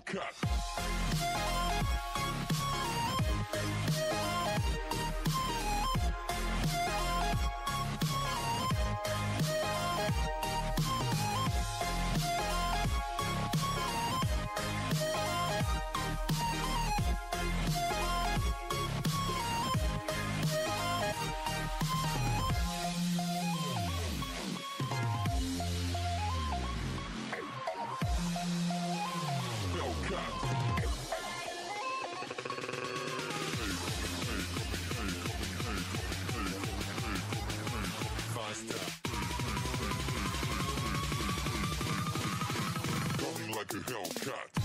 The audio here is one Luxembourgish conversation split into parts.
Hellcat. Like a Hellcat.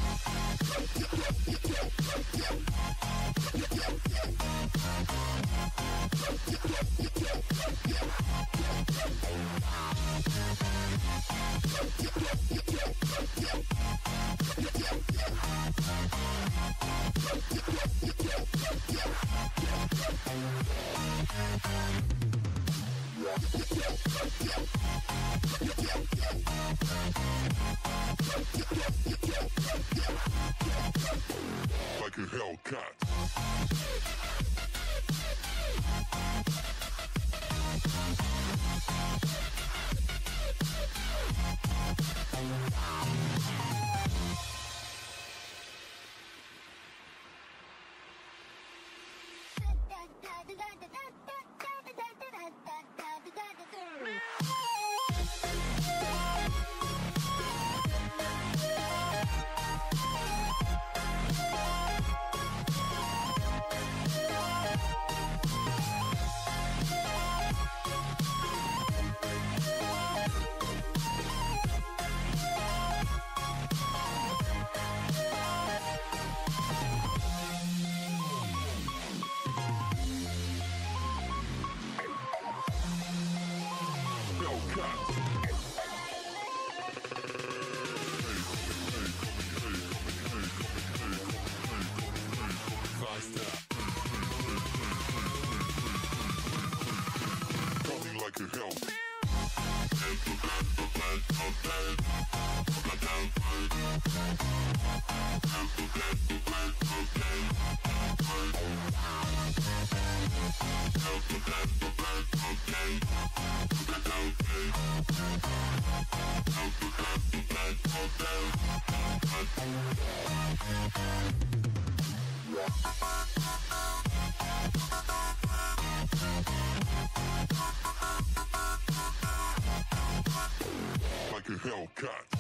Like a Hellcat. Like a hell. Like a Hellcat.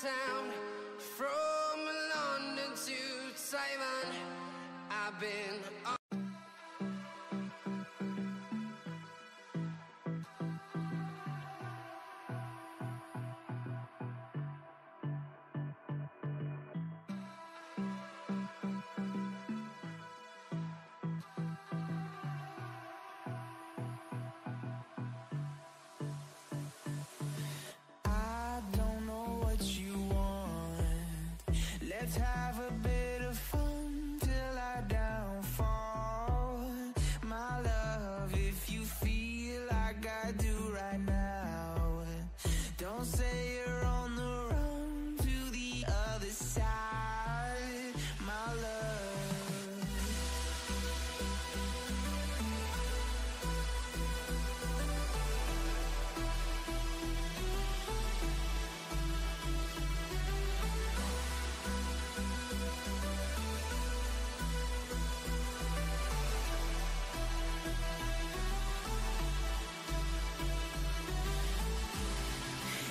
town, from London to Taiwan. I've been I don't know what you want. Let's have a bit of fun till I downfall. My love, if you feel like I do right now, don't say you're on the run to the other side, my love.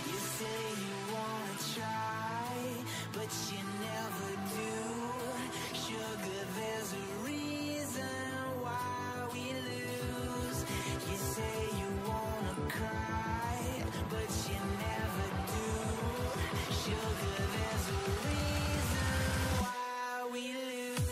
You say you wanna try, but you never do. Sugar, there's a reason why we lose. You say you wanna cry, but you never do. Sugar, there's a reason why we lose.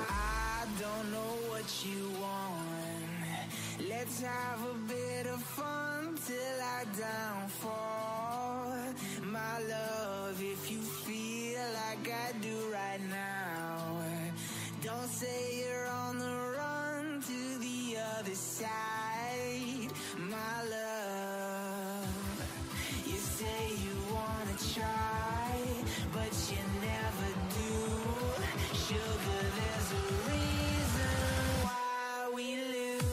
I don't know what you want. Let's have a bit of fun till I downfall. My love, if you feel like I do right now, don't say you're on the run to the other side. My love, you say you wanna try, but you never do. Sugar, there's a reason why we lose.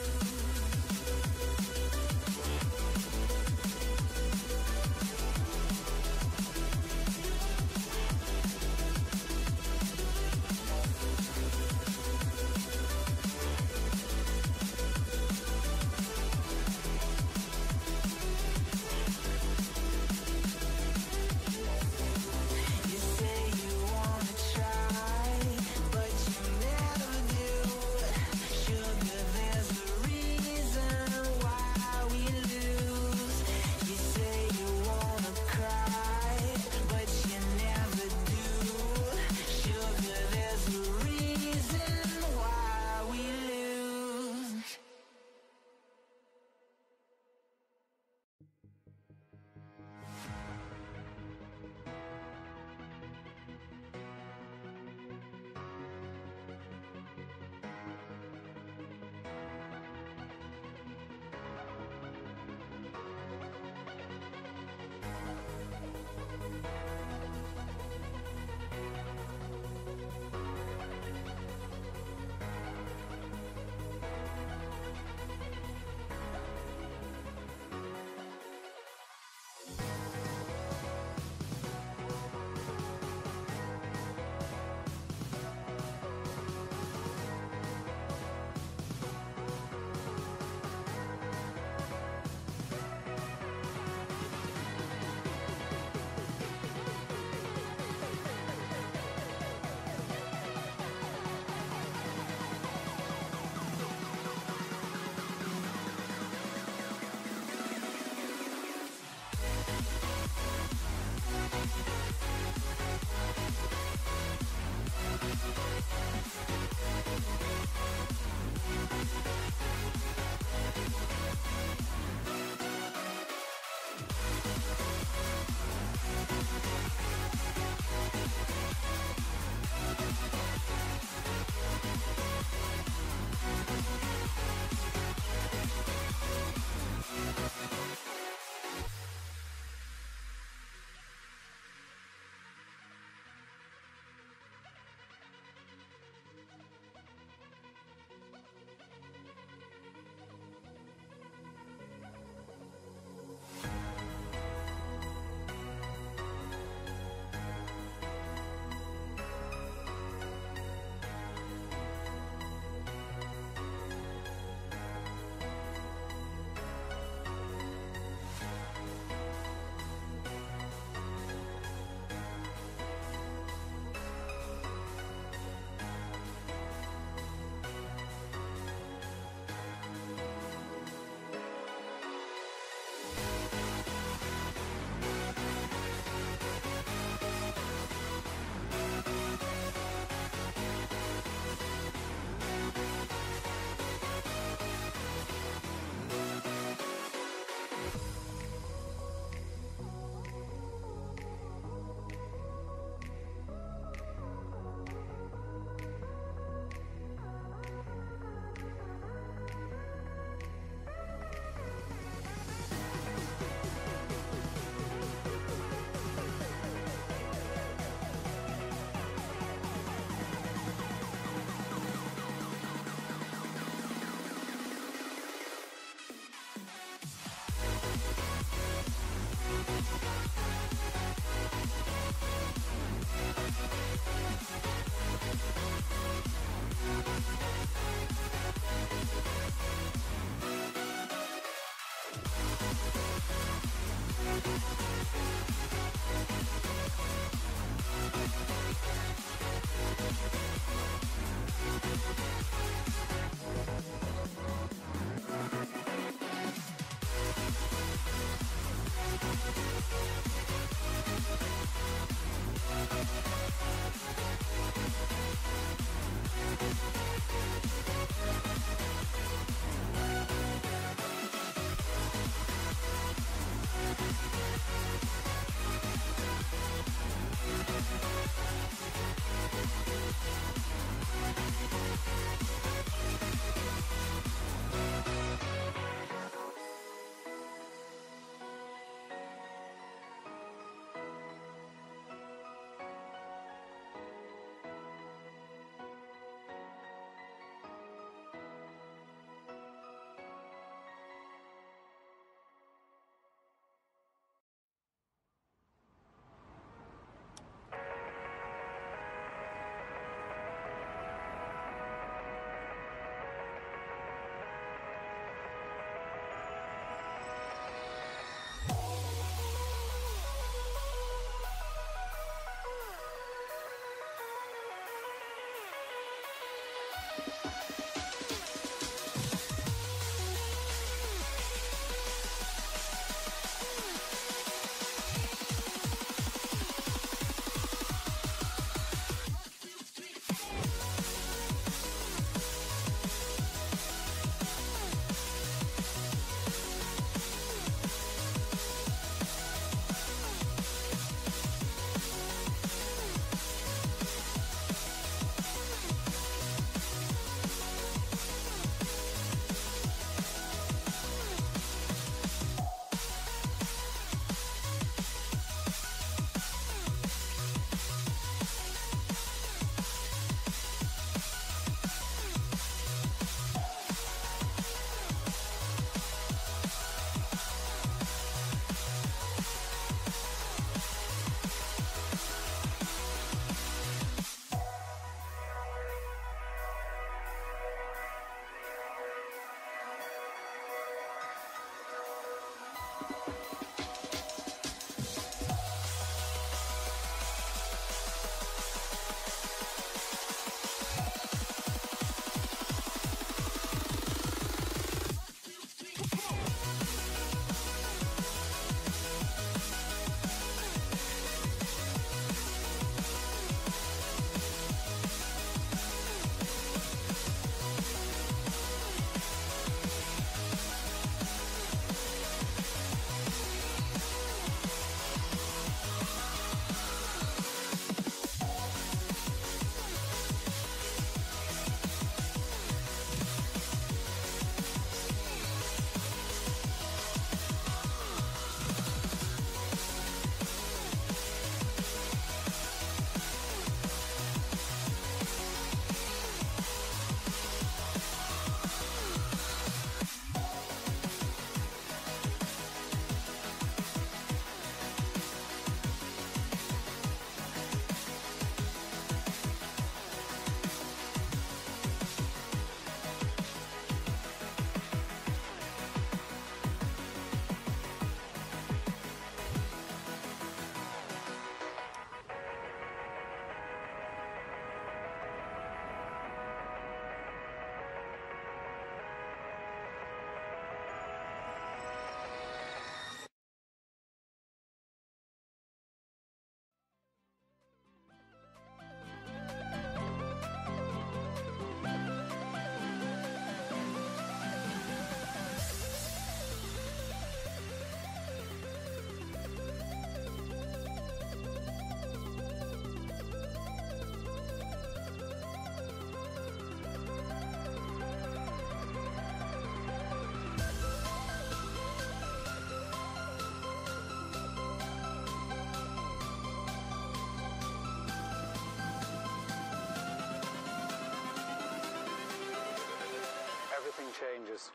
Nothing changes.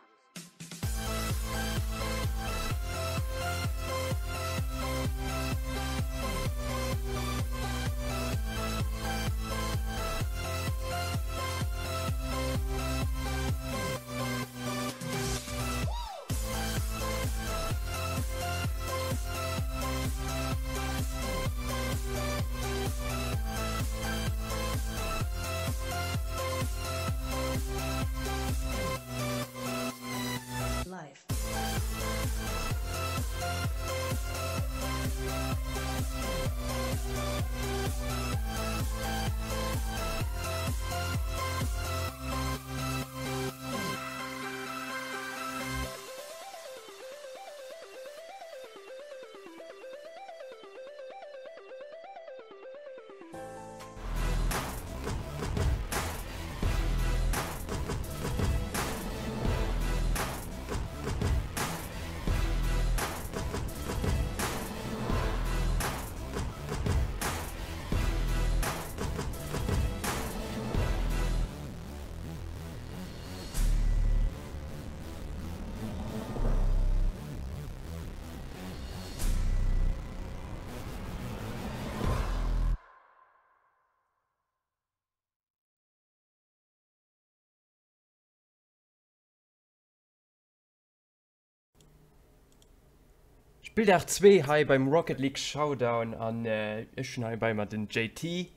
Spilldag 2 hei beim Rocket League Showdown an ech hunn hei bei mer den JT.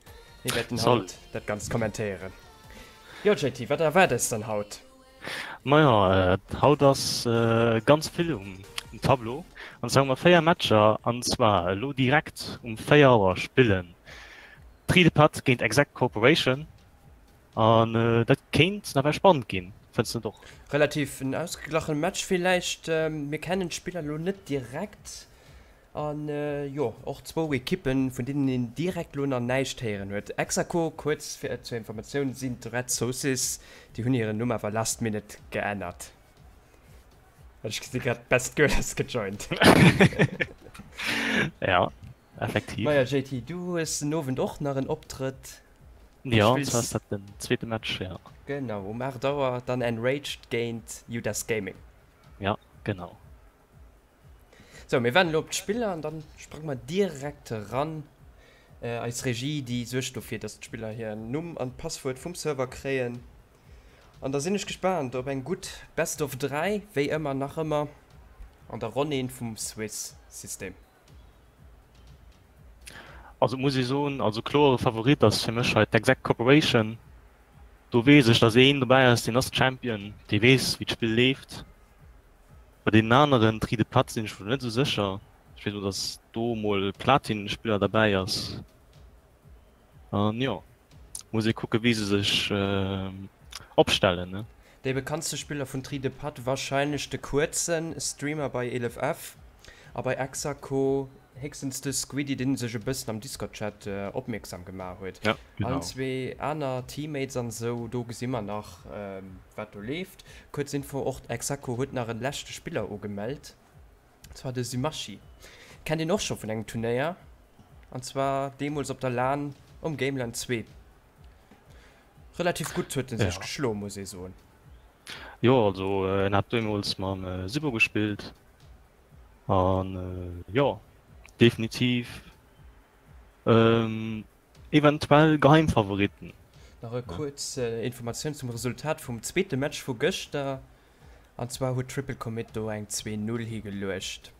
Mir wäerten haut dat Ganzt kommentéieren. Jo JT, wat erwaart eis dann haut? Majo, haut ass ganz vill um Tableau. An zwar hu mer 4 Matcher, an zwar elo direkt um 4 Auer spillen Tridepatt géint Exact Corporation. An dat kéint nawell spannend ginn, fënns de net och? Relativ en ausgeglachene Match villäicht. Mir kennen d'Spiller elo net direkt. An jo, och zwou Ekippen, vun deenen een direkt elo nach näischt héieren huet. Exaco, kuerz fir zur Informatioun, sinn d'Red Sauces. Déi hunn hiren Numm awer last minute geännert. Ech gesi grad, d'Best Girl ass gejoint. Ja, effektiv. Maja JT, du hues den Owend och nach en Optrëtt. Jo, an zwar ass dat den zweete Match, jo. Genau, um 8 Auer dann Enraged géint Judas Gaming. Ja, genau. Sou, mir waarden elo op d'Spiller an dann sprange mer direkt eran. Eis Regie, déi suergt dofir, dass d'Spiller hiren Numm an d'Passwuert vum Server kréien. An da sinn ech gespaant op eng gutt Best of 3, wéi ëmmer, nach ëmmer an der Ronn 1 vum Swiss System. Also muss ee soen, also kloere Favorit ass fir mech hei d'Exec Corporation. Do weess ech, dass een dobäi ass, deen ass Champion, dee weess, wéi d'Spill leeft. Bei deenen aneren Tri de Patt sinn ech wuel net esou sécher. Ech weess och, dass do emol e Platin-Spiller derbäi ass. An jo, muss ee kucke wéi se sech opstellen, ne? Dee bekanntste Spiller vun Tri de Patt, warscheinlech de Kuerzen, Streamer bei 11F a bei Exaco, héchstens de Squiddy, deen sech e bëssen am Discord-Chat opmierksam gemaach huet. Ja, genau. Allen zwee aner Teammates an esou, do gesi mer nach, wat do leeft. Kuerz Info, och Exaco huet nach en leschte Spiller ugemellt, an zwar de Symashi. Kennt een och scho vun engem Turnéier, an zwar deemools op der lan um Gameland 2. Relativ gutt huet en sech geschloen, muss ee soen. Jo, also en hat deemools mam Sibo gespillt an jo, definitiv Eventuell Geheimfavoritten. Nach e kuerz Informatioun zum Resultat vum zweete Match vu gëschter, an zwar huet Triple Commit do eng 2, 0 higeluecht.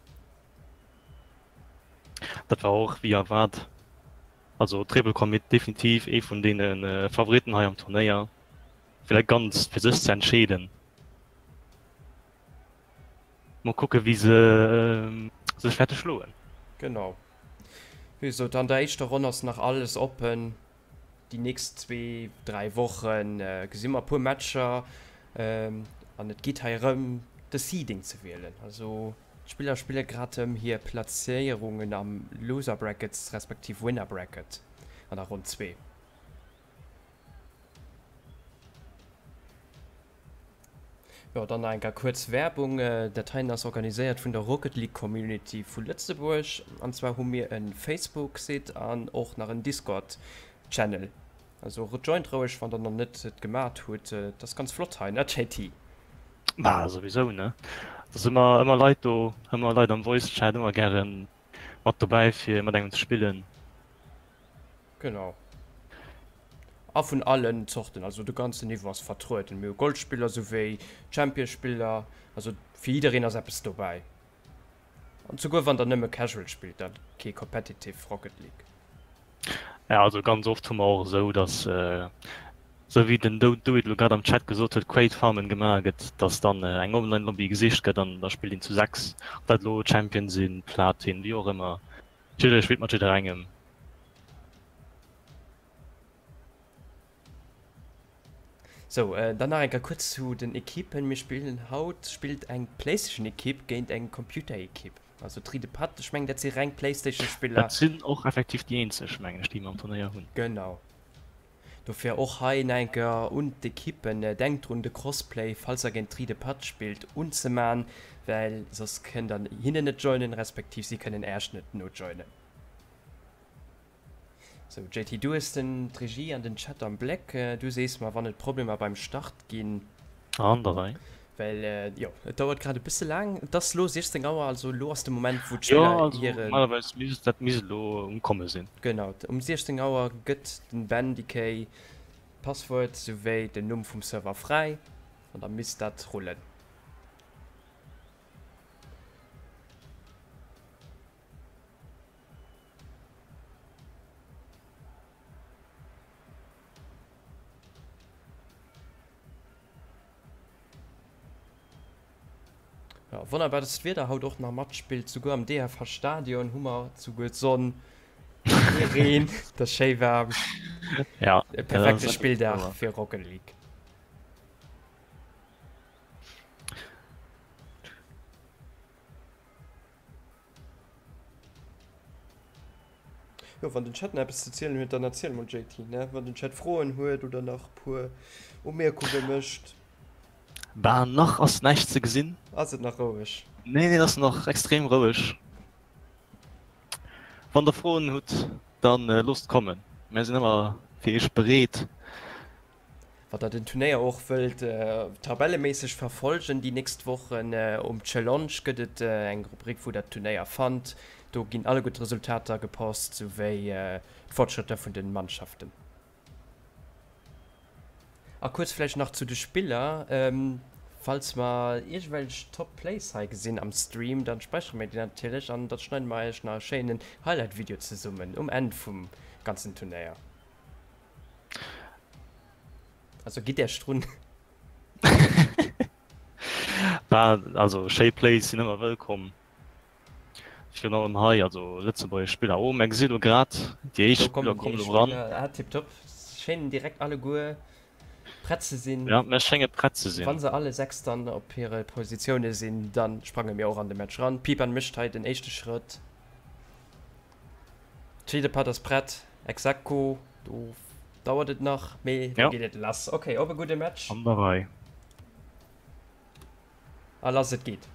Dat war och wéi erwaart. Also Triple Commit definitiv ee vun deene Favoritten hei am Turnéier, fir dat Ganzt fir sech ze entscheeden. Mol kucke wéi se sech wäerte schloen. Genau. Wéi gesot, an der éischter Ronn ass nach alles oppen. Déi nächst zwee, dräi Woche gesi mer e puer Matcher an et geet hei erëm de Seeding ze wielen. Also d'Spiller spille grad ëm hir Plazéierungen am Loser Bracket respektiv Winner Bracket an der Ronn 2. Jo, dann nach eng Kéier kuerz Werbung. Dat heien ass organiséiert vun der Rocket League Community vu Lëtzebuerg. An zwar hu mir e Facebook-Site an och nach en Discord-Channel. Also rejoint roueg, wann der nach net et gemat hutt. Et ass ganz flott hei, ne JT? Bah, souwisou, ne? Et ass ëmmer, ëmmer Leit do, ëmmer Leit am Voice Chat, ëmmer gären mat dobäi fir mat engem ze spillen. Genau. A vun allen Zorten, also de ganzen Niveau ass vertrueden. Mir hu Goldspiller souwéi Championspiller, also fir jiddereen ass eppes dobäi. An souguer wann der nëmme Casual spillt, da kee Competitive Rocket League. Ja, also ganz oft hu mer och esou, dass, esou wéi den Don't Do It elo grad am Chat gesot huet, Crate Farmen gemaach gëtt, dass dann eng Online Lobby gesicht gëtt an da spillt een zu 6, ob dat elo Champion sinn, Platin, wéi och ëmmer, jidderee spillt mat jidderengem. Sou, dann nach eng Kéier kuerz zu den Ekippen. Mir spillen haut, spillt eng Playstation-Ekipp géint eng Computer-Ekipp. Also Tri de Patt, ech mengen dat si reng Playstation-Spiller. Dat sinn och effektiv déi eenzeg, mengen ech, déi mer am Turnéier hunn. Genau. Dofir och hei nach eng Kéier un d'Ekippen, Denkt drun de Crossplay, falls der géint Tri de Patt spillt, unzeman, well soss kënnt der hinnen net joinen, respektiv si kënnen Äech net nojoinen. Sou JT, du hues den d'Regie an den Chat am Bléck. Du sees mer wann et Problemer beim Start ginn. An der Rei. Well jo, et dauert grad e bësse laang. Et ass lo 16 Auer, also lo ass de Moment wou d'Spiller Jo, also hire. normalerweis misst dat misst elo umkomme sinn. Genau, um 16 Auer gëtt den Ben Decay d'Passwuert souwéi den Numm vum Server fräi an da misst dat rullen. Ja, wonnerbar, dass d'Wieder haut och nach matspillt. Souguer am DFH Stadion hu mer souguer d'Sonn, kee Reen, et ass schéi waarm. Ja, E dat perfekte ass Spilldag wouer. fir Rocket League. Jo, wann den Chat nach eppes ze zielen huet, dann erziel mol JT, ne? Wann den Chat Froen huet oder nach puer Umierkunge mécht. Bah, nach ass näischt ze gesinn. Ass et nach roueg? Nee, nee, et ass nach extrem roueg. Wann der Froen hutt, dann loosst kommen. Mär sinn ëmmer fir iech bereet. Wann der den Turnéier och wëllt tabelleméisseg verfolgen déi nächst Wochen, um Challonge gëtt et eng Rubrik wou der d'Turnéier fannt. Do ginn alleguer d'Resultater gepost souwéi d'Fortschrëtter vun den Mannschaften. A kuerz vläicht nach zu de Spiller, Falls mer iergendwelch Top Plays hei gesinn am Stream, dann späichere mir déi natierlech an da schneide mer iech nach e schéinen Highlight Video zesummen um Enn vum ganzen Turnéier. Also gitt Iech drun. Bah, also schéi Plays sinn ëmmer wëllkomm. Virun allem hei, also lëtzebuergesch Spiller. Oh, mer gesi lo grad déi éischt Do kommen Spiller déi kommen éischt lo ran. Spiller. Ah, tipptopp. Schéinen direkt alleguer prett ze sinn. Ja, mer schénge prett ze Wann sinn. se alle 6 dann op hire Positioune sinn, dann sprange mir och an de Match ran. Pipan mécht hei den éischte Schrëtt. Zweete Putt ass prett. Exaco, do dauert et nach, mee do Ja. geet et lass. Ok, op e gudde Match. An der Rei. A lass et geet.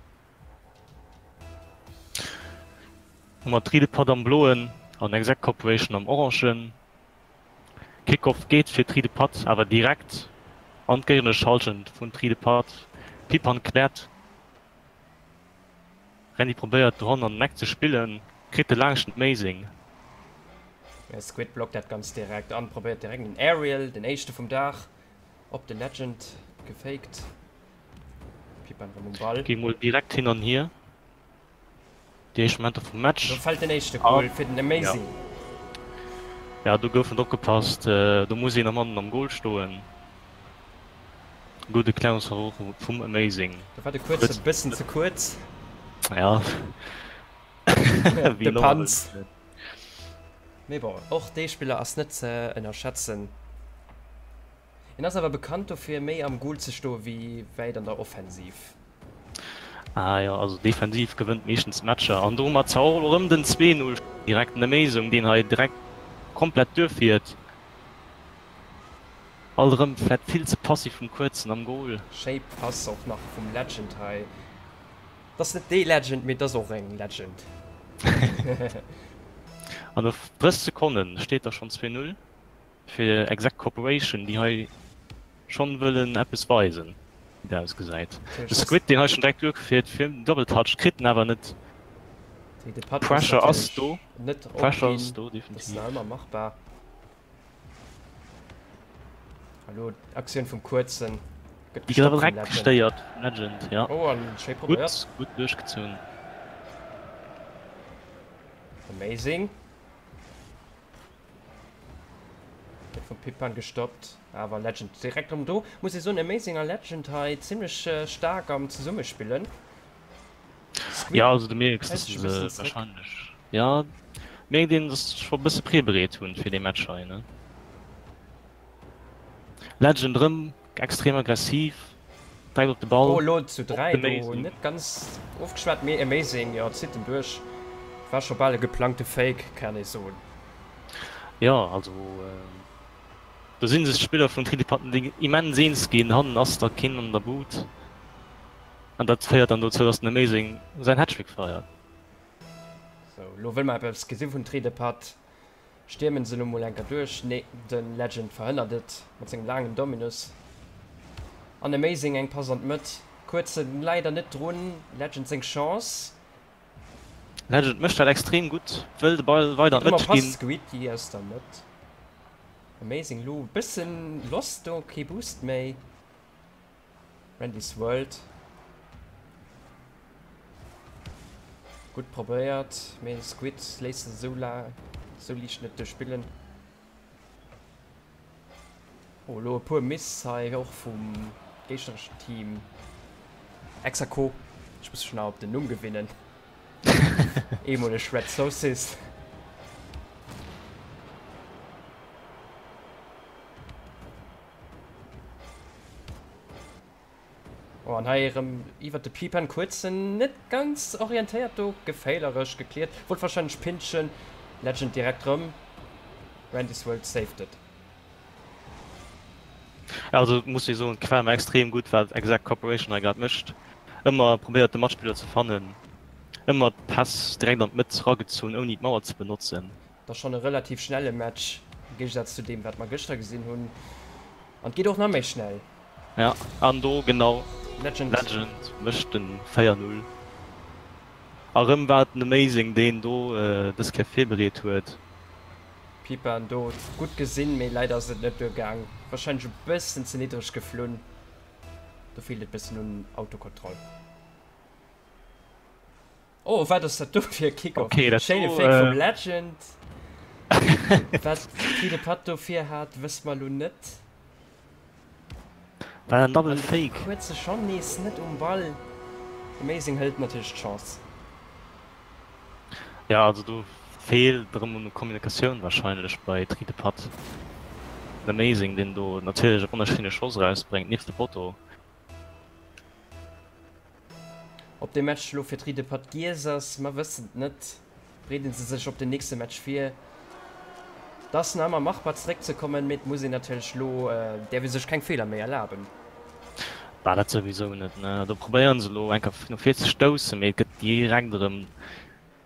Hu mer Triedepad Putt am bloen an Exact Corporation am orangen. Kickoff geet fir Triedepad Putt, awer direkt an d'géigneresch Hallschent vun Triedepad Putt. Pipan kläert. Randy probéiert dohannen an den Eck ze spillen, kritt de laangscht den Amazing. Squid blockt dat ganz direkt an probéiert direkt en Aerial, den éischte vum Dag, op de Legend gefaked. Pipan rem um Ball. Geet mol direkt hin an hier. Déi éischt Momenter vum Match. Do fällt den éischte Goal fir den Amazing. Ja, do gouf net opgepasst. Do muss een am hannen am Goal stoen. Gudde Klärungsversuch vum Amazing. Do war de Kuerz e bëssen ze kuerz. Ja. De Panz. Mee bon, och dee Spiller ass net ze ënnerschätzen. En ass awer bekannt dofir, méi am Goal ze stoe wéi wäit an der Offensiv. Ah jo, also defensiv gewënnt meeschtens d'Matcher an domat zwar och erëm den 2, 0. Direkt den Amazing, deen hei direkt komplett duerchfiert. Alt erëm vläit vill ze passiv vum Kuerzen am Goal. Schéi Pass och nach vum Legend hei. Et ass net dee Legend, mee et ass och eng Legend. An no 30 Sekonnen steet da schonn 2, 0 fir Exact Corporation, déi hei schonn wëllen eppes weisen. Wéi dat ausgesäit. De Squid deen hei schon direkt duerchfiert fir den Double Touch, kritt en awer net. Pressure ass do. Pressure ass do definitiv. Dat ass nach ëmmer machbar. Hallo, Aktioun vum Kuerzen. Gëtt gestoppt vum Legend. Gestéiert vum Legend, ja. Oh, an schéi probéiert. Gutt, gutt duerchgezunn. Amazing. Gëtt vum Pippan gestoppt, awer Legend direkt erëm do. Muss ee soen, Amazing a Legend hei zimlech staark am Zesummespillen. Squid Ja, also du mierks, dass se wahrscheinlech, ja, mierkt een, dass se scho bësse prebereet hunn fir dee Match hei, ne? Legend erëm extrem aggressiv, direkt op de Ball. Oh, elo zu 3 do, net ganz ofgeschwat, mee Amazing, jo, zitt en duerch. War scho bal e geplangte Fake, kann ee soen. Jo, also do si sech d'Spiller vun Tridipatten immens eens ginn, hannen ass da keen an der Bud. An dat féiert dann dozou, dass den Amazing säin Hattrick feiert. Sou, elo wëll mer eppes gesi vun Tridepatt. Stiermen se elo mol enker duerch. Nee, de Legend verhënnert et mat sengem laangen Dominus. An Amazing eng Pass an d'Mëtt. Kuerzen leider net drun. Legend seng Chance. Legend mécht dat extrem gutt, wëll de Ball weider an d'Mëtt ginn. Squiddy aus der Mëtt. Amazing lo e bëssen lost do, kee Boost méi. Randy's World. Gutt probéiert, mee Squid léisst se sou la sou liicht net duerchspillen. Oh, elo e puer Miss hei och vum géignereschen Team. Exaco, ech muss mech nach op den Numm gewinnen. Eemoleg Red Sauces. Oh, an hei erëm iwwert de Pipan kuerzen, net ganz orientéiert do, geféilerech gekliert, wollt wahrscheinlech pinchen, Legend direkt rëm, Randy's World saved it. Also muss ee soen, gefält mer extrem gutt wat Exact Corporation hei grad mécht. Ëmmer probéiert de Matspiller ze fannen, ëmmer d'Päss direkt an d'Mëtt ragezunn ouni d'Mauer ze benotzen. Et ass schonn e relativ schnelle Match, am Géigesaz zu deem, wat mer gëschter gesinn hunn. An et geet och nach méi schnell. Ja, an do genau, Legend Legend mécht den 4, 0. A rëm war et den Amazing, deen do dës Kéier virbereet huet. Pipan do gutt gesinn, mee leider ass et net duergaang. Warscheinlech e bëssen ze niddreg geflunn. Do feelt et bëssen un Autokontroll. Oh, wat ass dat do fir e Kickoff? Okay, dat Schéine do, Fake vum äh, Legend. Wat Fride Patt do vir hat, wësse mer elo net. War en Double An de Fake. Kuerze schonn nees net um Ball. Amazing hëlt natierlech d'Chance. Ja, also do feelt erëm un Kommunikatioun wahrscheinlech bei Tride Patt. Den Amazing, deen do natierlech e wonnerschéine Schoss erausbréngt, nieft de Potto. Ob dee Match elo fir d'Ridepatt giess ass, mer wëssen et net. Bereeden se sech op den nächste Match vir? Et ass nach ëmmer machbar zeréckzekommen, mee et muss een natierlech elo, däerf ee sech keng Feeler méi erlaben. Bah, dat souwisou net, ne. Do probéieren se elo eng Kéier no vir ze stoussen, mee et gëtt direkt erëm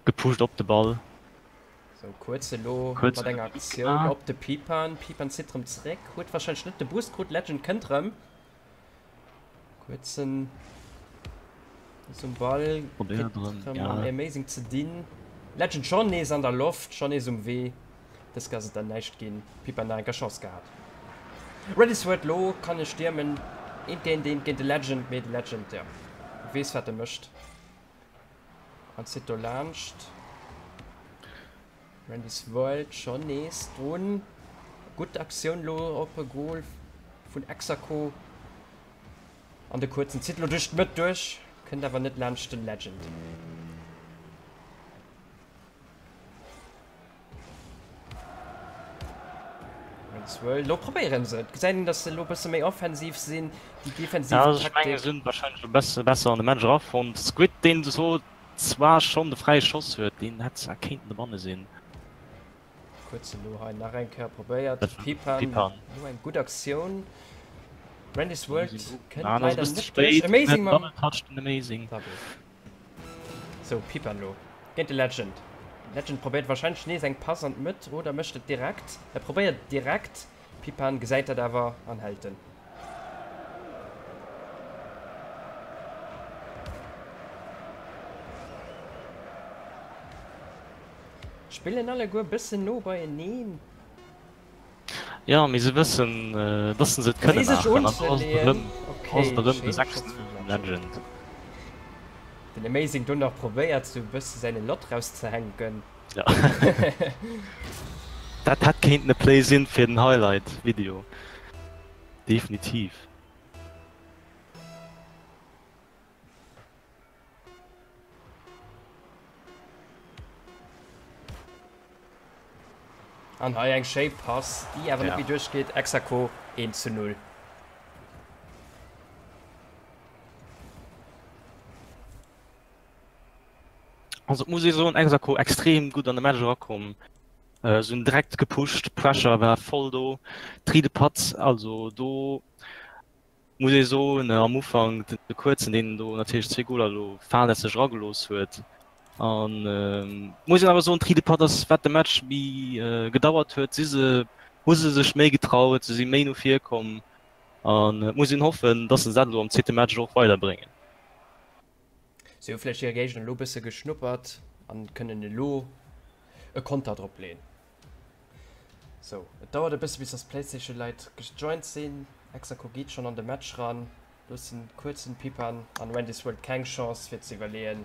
gepusht op de Ball. Sou, kuerz elo mat enger Aktioun op de Pipan. Pipan zitt erëm zeréck, huet warscheinlech net de Boost krut. Legend kënnt erëm. Kuerzen zum Ball Amazing ze dinn. Legend schon nees an der Loft, schon nees um Wee. Dës Kéier ass et dann näischt ginn. Pippa nach enker Chance gehat. Ready Sweat lo kann e stiermen. Eent géint eent géint de Legend, mee de Legend, ja, weess wat e mécht an zitt do laanscht. Randy's World schon nees drun. Gutt Aktioun lo op e Goal vun Exaco. An de kuerzen zitt lo duerch d'Mëtt duerch, kënnt awer net laanscht den Legend. Randy's World, lo probéieren se et. Gesäit een, dass se lo bësse méi offensiv sinn. Déi defensiv Ja, also ech menge Taktik. se hunn wahrscheinlech e besse besser an de Match erafonnt. Squid, deen so Zwar schonn de fräie Schoss huet, deen hätt zwar kéinten dobanne sinn. Kuerz elo hei nach eng Kéier probéiert. Dat war Pipan, Pipan. elo eng gutt Aktioun. Randy's World Amazing. kënnt Ah, dat ass e leider bëssen ze net duerch. spéit. Amazing mam Double Touch den Amazing. Double. Sou, Pipan elo géint de Legend. Legend probéiert warscheinlech nees eng Pass an d'Mëtt oder mécht et direkt. E probéiert et direkt. Pipan gesäit dat awer an hält en. Spillen alleguer bëssen no beieneen. Jo, mee se wëssen, dass se et kënne maachen. An do ass et erëm, ass et erëm de 6, 0 vum Legend. Den Amazing do nach probéiert sou bësse säin Lot rauszehänken. Jo. Dat hätt kéinten e Play sinn fir den Highlight Video. Definitiv. An hei eng schéi Pass, déi awer net méi duerchgeet. Exaco 1 zu 0. Also et muss ee soen, Exaco extrem gutt an de Match erakomm. Se hunn direkt gepusht, Pressure war voll do. Tridepatt, also do Muss ee soen, am Ufank de Kuerzen, deen do natierlech zwee Goler elo fahrlässeg eragelooss huet. An muss een awer soen, Tridepatt ass, wat de Match méi gedauert huet, si se, hu se sech méi getraut, se si méi no vir komm. An et muss een hoffen, dass se dat elo am zweete Match och weiderbréngen. Si hu vläicht hire Géigner elo e bësse geschnuppert an kënnen elo e Konter drop leeën. Sou, et dauert e bësse bis dass d'Playstation Leit gejoint sinn. Exaco geet schonn an de Match ran. Loossen kuerzen Pipan an Wendy's World keng Chance fir ze iwwerleeën.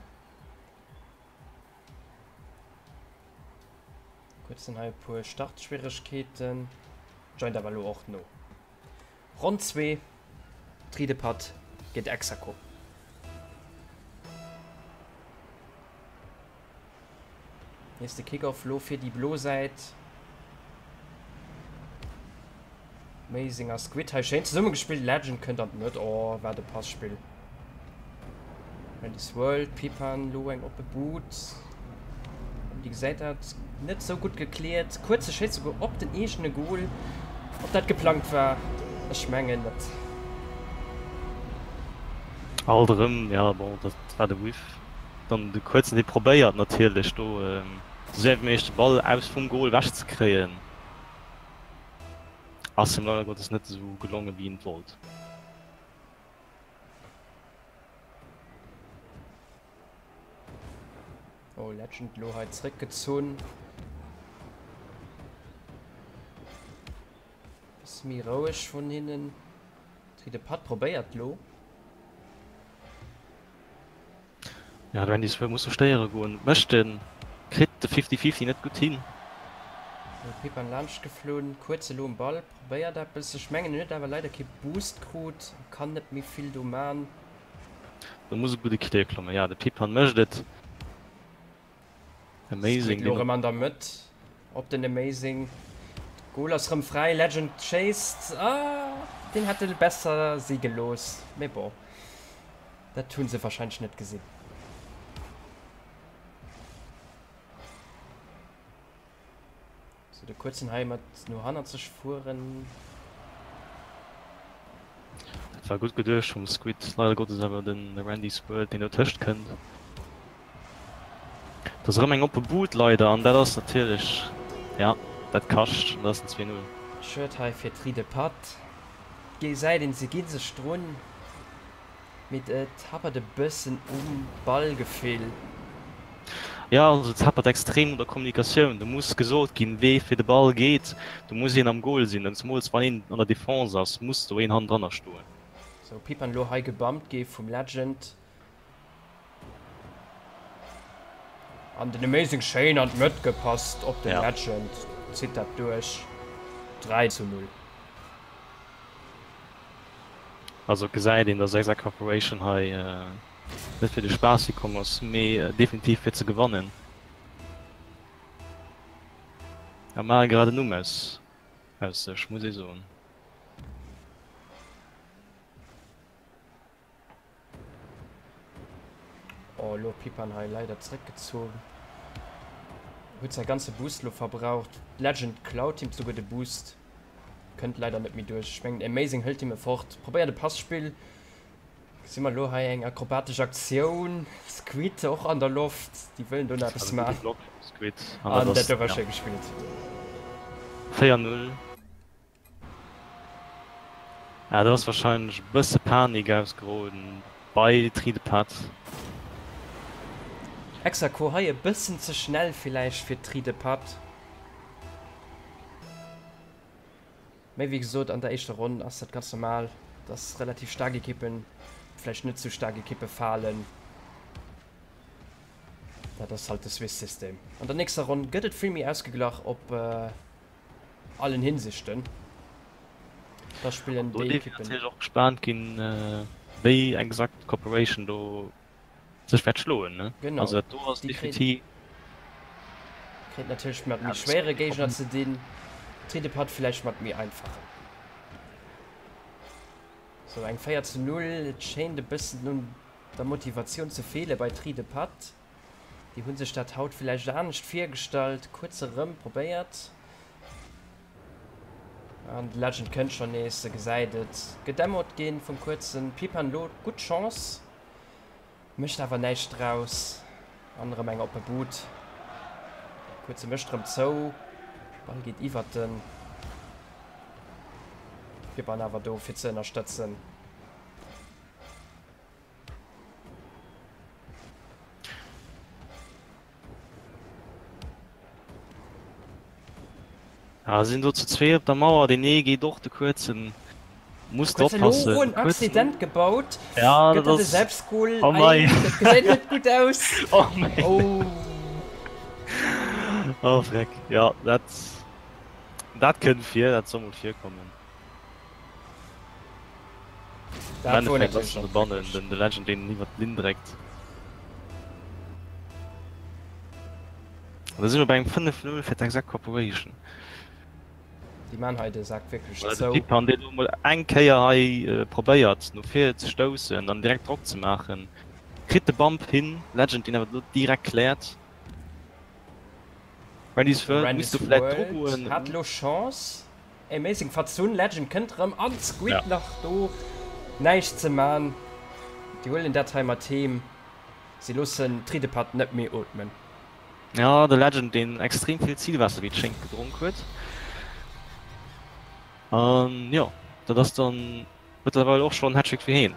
Kuerzen hei e puer Startschwieregkeeten. Joint awer elo och no. Ronn 2, Tridepatt géint Exaco. Nees de Kickoff lo fir déi blo Säit. Amazing a Squid hei schéin zesummegespillt. Legend kënnt an d'Mëtt. Oh, wat e Passspill. Randy's World, Pipan lo eng oppe Boot. Déi gesäit dat net sou gutt gekläert. Kuerze schéisst souguer op den eegene Goal. Ob dat geplangt war? Ech mengen net. Alt erëm, ja bon, dat war de Whiff. Dann de Kuerzen, dee probéiert natierlech do esou séier wéi méiglech de Ball aus vum Goal ewech ze kréien. Ass him leider Gottes net esou gelongen, wéi en et wollt. Oh, Legend lo hei zréckgezunn. Bësse méi roueg vun hinnen. De Patt probéiert lo. Ja, de Randy Swerve muss do stéiere goen. Mécht en, kritt de Fifty-Fifty net gutt hin. Sou, Pipan laanscht geflunn, kuerz elo um Ball, probéiert eppes. Ech mengen en huet awer leider kee Boost krut, kann net méi vill do man. Do muss e gudde Clear klommen. Ja, de Pipan mécht et. Amazing. Elo rëm an der Mëtt op den Amazing. Goal ass rëm fräi, Legend chased. Ah, deen hätt e besser si gelooss, mee bon, dat hu se warscheinlech net gesinn. Sou, de kuerzen hei mat no hannerzeg fueren. Dat war gutt geduecht vum Squid, leider Gottes awer den Randy's World deen dotëscht kënnt. Dat ass erëm eng oppe Bud leider an dat ass natierlech, ja dat kascht an dat ass den 2, 0. Schued hei fir d'Ridepatt. Gesäit een se gi sech drun. Mee et happert e bëssen um Ballgefill. Jo, also et happert extrem un der Kommunikatioun. Do muss gesot ginn, wee fir de Ball geet. Do muss een am Goal sinn, an zemools wann een an der Defense ass, muss do een hannendranner stoen. Sou, Pipan elo hei gebumpt gi vum Legend. An den Amazing schéin an d'Mëtt gepasst op den Legend. Zitt dat duerch. 3 zu 0. Also et gesäit een, dass Exact Corporation hei net fir de Spaass hikomm ass, mee definitiv fir ze gewannen. A maache grad en Numm aus aus sech, muss ee soen. Oh, elo Pipan hei leider zréckgezunn. Huet säi ganze Boost elo verbraucht. Legend klaut him souguer de Boost. Kënnt leider net méi duerch. Ech mengen Amazing hëlt him e fort. Probéiert e Passspill. Gesi mer elo hei eng akrobatesch Aktioun. Squid och an der Loft. Déi wëllen do nach eppes maachen. Squid. An dat do war schéi gespillt. 4-0. Ah, do ass wahrscheinlech e bësse Panik ausgeroden bei Tridepatt. Hexaco hei e bëssen ze schnell villäicht fir d'Tridepatt. Mee wéi gesot, an der éischter Ronn ass dat ganz normal, dass relativ staark Ekippen vläicht net sou staark Ekippe falen. Dat ass halt de Swiss System. An der nächster Ronn gëtt et vill méi ausgeglach op allen Hinsichten. Da spillen Do déi dierf een Ekippen. natierlech och gespaant ginn, wéi exakt d'Corporation do sech wäert schloen, ne? Genau, Also dat do ass déi kréien definitiv. Kréint natierlech mat méi schwéiere Géigner ze dinn, Tridepad villäicht mat méi einfachen. Sou eng 4 zu 0, et schéint e bëssen un der Motivatioun ze feele bei Tridepad. Déi hu sech dat haut villäicht anescht virgestallt, kuerz erëm probéiert. An de Legend kënnt schonn nees, e gesäit et gedämmert ginn vum kuerzen Pipan. Lo gutt Chance. Mécht awer näischt draus. An erëm eng oppe Bud. Kuerze mécht erëm zou. Ball geet iwwert den Pipan awer do fir ze ënnerstëtzen. Ja, sinn do zu zwee op der Mauer, deen ee geet och, de Kuerzen muss do Kuerzen elo oppassen. en Accident gebaut, Ja, gëtt dat dat e ass. Selbstgol? Oh Ei, nei. dat gesäit net gutt aus. Oh nee. Oh. Oh Freck, ja, dat, dat kënnt vir, dat soll mol virkommen. Am Dat wor Endeffekt ass natierlech den och dobannen glücklech. den, de Legend, deen iwwert d'Linn dréckt. An da si mer bei engem 5, 0 fir d'Exec Corporation. Déi maan hei de Sak wierklech Voilà, de zou. Pipan, deen elo mol eng Kéier hei probéiert no vir ze stoussen an direkt Drock ze maachen, kritt de Bump hin. Legend, deen awer elo direkt kläert. Randy's World Randy's misst do vläit dru World goen. hat elo Chance. Amazing Fazun, Legend kënnt rëm an Squid Ja. nach do näischt ze maan. Déi huelen dat hei mat heem. Si loossen d'Ridepatt net méi ootmen. Ja, de Legend deen extrem vill Zilwaasser wéi et schéngt gedronk huet. An jo, dat ass dann mëttlerweil och schonn Hattrick fir heen.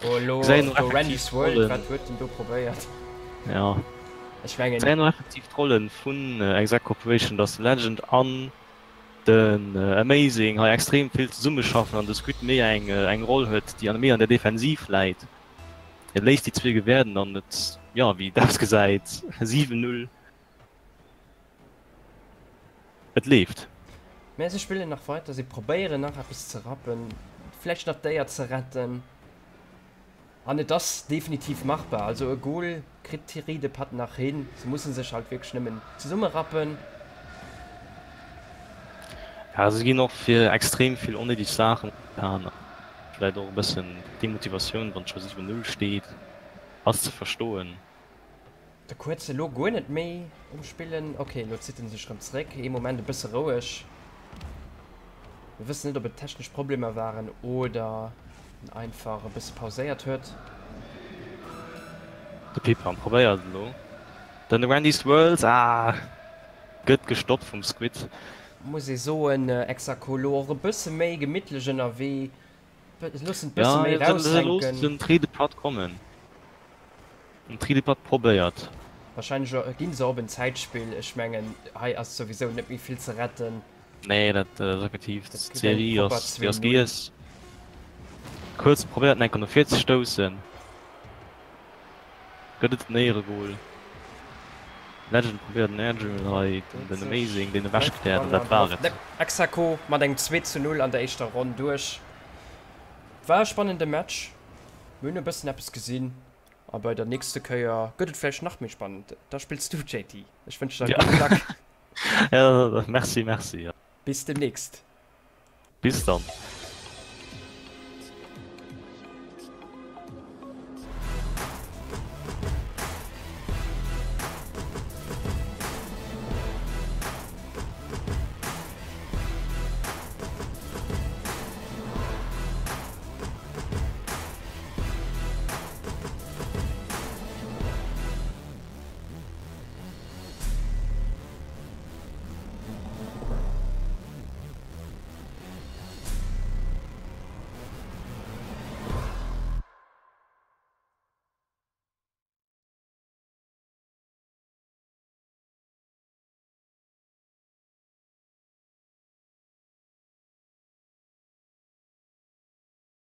Oh elo Gesäit een och do effektiv Randy's World, d'Rollen. wat huet den do probéiert? Ja. Ech mengen. Gesäit een och effektiv d'Rollen vun Exact Corporation, dass de Legend an den Amazing hei extrem vill zesummeschaffen an de Squid méi eng eng Roll huet, déi an méi an der Defensiv läit. Et léisst déi zwee gewäerden an et, jo, wéi et ausgesäit, 7, 0. Et leeft. Mä se spillen nach weiter, se probéieren nach eppes ze rappen, vläicht nach d'Éier ze retten. An et ass definitiv machbar. Also e Goal kritt Thierry de Padt nach hin. Se musse sech halt wierklech nëmmen zesummerappen. Ja, se ginn och fir extrem vill onnéideg Saachen gepaant. Vläicht och e bëssen Demotivatioun, wann et scho 7, 0 steet, ass ze verstoen. De Kuerz elo guer net méi um Spillen. Ok, elo zitt en sech rëm zeréck. Ee Moment e bësse roueg. Mir wëssen net, ob et technesch Problemer waren oder en einfach e bësse pauséiert huet. De Pipan probéiert elo den Randy's World. Ah, gëtt gestoppt vum Squid. Muss ee soen, Exaco elo och e bësse méi gemittlech ënnerwee. Loossen et bësse Ja, méi se loossen raushänken. den Tridepad kommen. Den Tridepad probéiert. Wahrscheinlech ginn se op en Zäitspill. Ech mengen hei ass souwisou net méi vill ze retten. Nee, dat ass effektiv, Dat gëtt eng d'Serie propper ass, déi ass 2-0. giess. Kuerz probéiert en enker no vir ze stoussen. Gëtt et den Éieregol. Legend probéiert en Aerial hei, den Amazing deen ewech kläert an dat war et. Exaco mat engem 2 zu 0 an der éischter Ronn duerch. War e spannende Match. Mir hunn e bëssen eppes gesinn. A bei der nächste Kéier gëtt et vläicht nach méi spannend. Da spills du, JT. Ech wënschen der gutt Luck. Ja, merci, merci. Bis demnächst. Bis dann.